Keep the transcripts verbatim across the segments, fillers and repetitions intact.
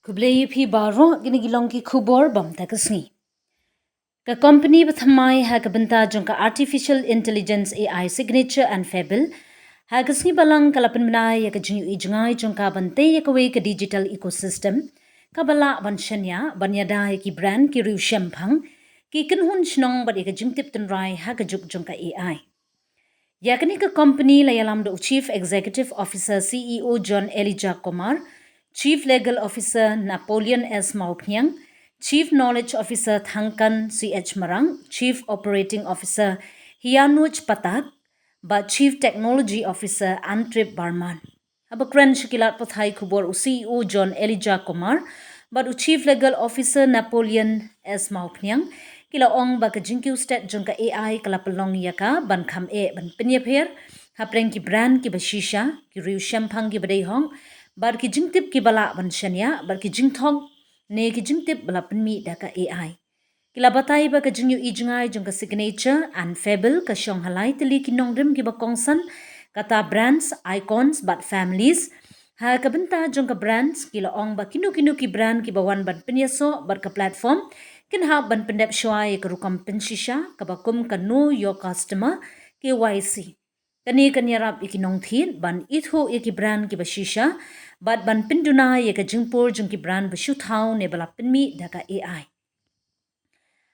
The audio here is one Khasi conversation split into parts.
Khublei ïa phi baroh, kine ki long ki khubor bam ta ka sngi. Ka company ba thymmai ha ka bynta jong ka Artificial Intelligence A I Signature and Fable ha ka sngi balang ka la pynbna ïa ka jingïohi jngai jong ka ban tei ïa kawei ka digital ecosystem kaba lah ban shaniah ban ïada ïa ki brand, ki riew shemphang, ki kynhun shnong bad ïa ka jingtip tynrai ha ka juk jong ka A I. Ïa kane ka company la ïalam da u Chief Executive Officer, C E O, John Elijah Kumar, Chief Legal Officer Napoleon S Mawphniang, Chief Knowledge Officer Thangkan C H Marang, Chief Operating Officer Hianuch Patak, bad Chief Technology Officer Antrip Barman. Haba kren sha ki lad pathai khubor u C E O John Elijah Kumar bad u Chief Legal Officer Napoleon S Mawphniang, ki la ong ba ka jingkiew stet jong ka A I ka la pynlong ïa ka ban kham eh ban pynïapher hapdeng ki brand kiba shisha, ki riew shemphang kiba dei hok, bad ki jingtip kiba lah ban shaniah, bad ki jingthok ne ki jingtip ba la pynmih da ka A I. Ki la batai ba ka jingïohi jngai jong ka Signature and Fable ka shong ha lai tylli ki nongrim kiba kongsan, kata brands, icons bad families. Ha ka bynta jong ka brands, ki la ong ba kino kino ki brand kiba wan ban pynïasoh bad ka platform kin hap ban pyndep shuwa ïa ka rukom pynshisha kaba kum ka Know Your Customer, K Y C. Kane kan ïarap ïa ki nongthied ban ithuh ïa ki brand kiba shisha bad ban pynduna ïa ka jingpur jong ki brand ba shu thaw ne ba la pynmih da ka A I.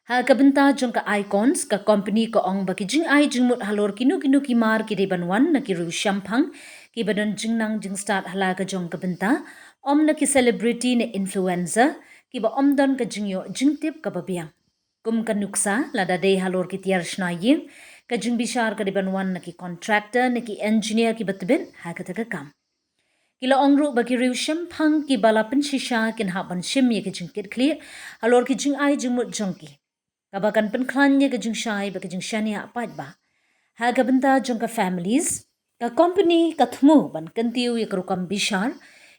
Ha ka bynta jong ka icons, ka company ka ong ba ki jingai jingmut halor kino kino ki mar ki dei ban wan na ki riew shemphang kiba don jingnang jingstad ha la ka jong ka bynta, ym na ki celebrity ne influencer kiba ym don ka jingïoh jingtip kaba biang. Kum ka nuksa, lada dei halor ki tiar shna ïing, ka jingbishar ka dei ban wan na ki contractor ne ki engineer kiba tbit ha kata ka kam. Ki la ong ruh ba ki riew shemphang kiba la pynshisha kin hap ban shim ïa ka jingkitkhlieh halor ki jingai jingmut jong ki, kaba kan pynkhlaiñ ïa ka jingshai bad ka jingshaniah paidbah. Ha ka bynta jong ka families, ka company ka thmu ban kyntiew ïa ka rukom bishar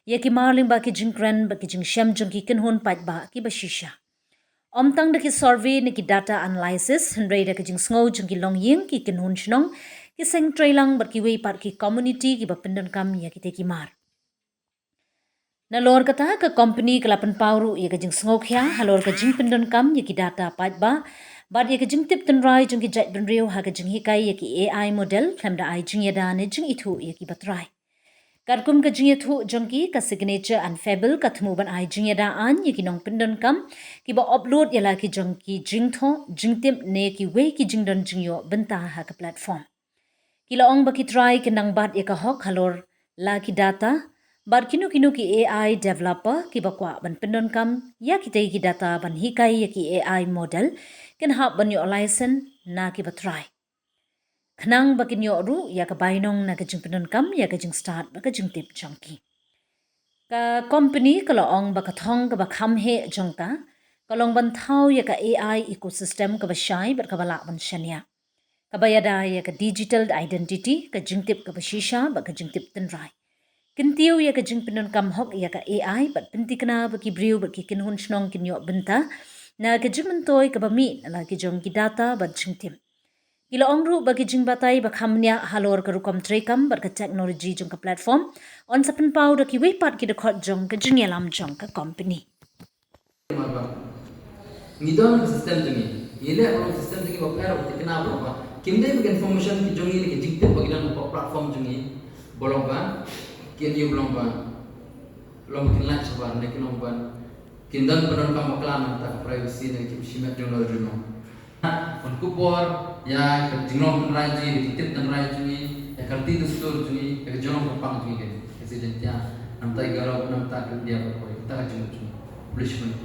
ïa ki mar lyngba ki jingkren bad ki jingshem jong ki kynhun paidbah kiba shisha. Ym tang da ki survey ne ki data analysis, hynrei da ka jingsngew jong ki longïing, ki kynhun shnong, ki seng treilang bad kiwei pat ki community kiba pyndonkam ïa kitei ki mar. Nalor kata, ka company ka la pynpaw ruh ïa ka jingsngewkhia halor ka jingpyndonkam ïa ki data paidbah bad ïa ka jingtip tynrai jong ki jaitbynriew ha ka jinghikai ïa ki A I model khlem da ai jingïada ne jingithuh ïa kiba trai. Katkum ka jingïathuh jong ki, ka Signature and Fable ka thmu ban ai jingïada aiñ ïa ki nongpyndonkam kiba upload ïa la ki jong ki jingthoh jingtip ne kiwei ki jingdon jingïoh bynta ha ka platform. Ki la ong ba ki trai kin nang bat ïa ka hok halor la ki data bad kino kino ki A I developer kiba kwah ban pyndonkam ïa kitei ki data ban hikai ïa ki A I model kin hap ban ïoh license na kiba trai, khnang ba kin ïoh ruh ïa ka bainong na ka jingpyndonkam ïa ka jingstad bad ka jingtip jong ki. Ka company ka la ong ba ka thong kaba kham heh jong ka ka long ban thaw ïa ka A I ecosystem kaba shai bad kaba lah ban shaniah, kaba ïada ïa ka digital identity, ka jingtip kaba shisha bad ka jingtip tynrai. Kyntiew ïa ka jingpyndonkam hok ïa ka A I bad pynthikna ba ki briew bad ki kynhun shnong kin ïoh bynta na ka jingmyntoi kaba mih na la ki jong ki data bad jingtip. Ki la ong ruh ba ki jingbatai ba kham bniah halor ka rukom treikam bad ka technology jong ka platform yn sa pynpaw da kiwei pat ki dkhot jong ka jingïalam jong ka company. Ngi don ka system jong ngi, ngi leh ba ka system jong ngi ba pher, ba thikna ba, ba kim dei ba ka information ki jong ngi ne ki jingtip ba ki don ha platform jong ngi ba long ba kin ïoh ba long ba long ba kin lait shabar ne kin long ba kin don pyndonkam bakla na ka bynta ka privacy ne ka jingpynshimet jong ngi ruh jong ngi. Ban kup bor ïa ka jinglong tynrai jong ngi, ka jingtip tynrai jong ngi, ïa ka riti dustur jong ngi, ïa ka jinglong kyrpang jong ngi, ka Jaintia, namar ka Garo, namar ka India, ka India ka jong ngi. Khublei shibun.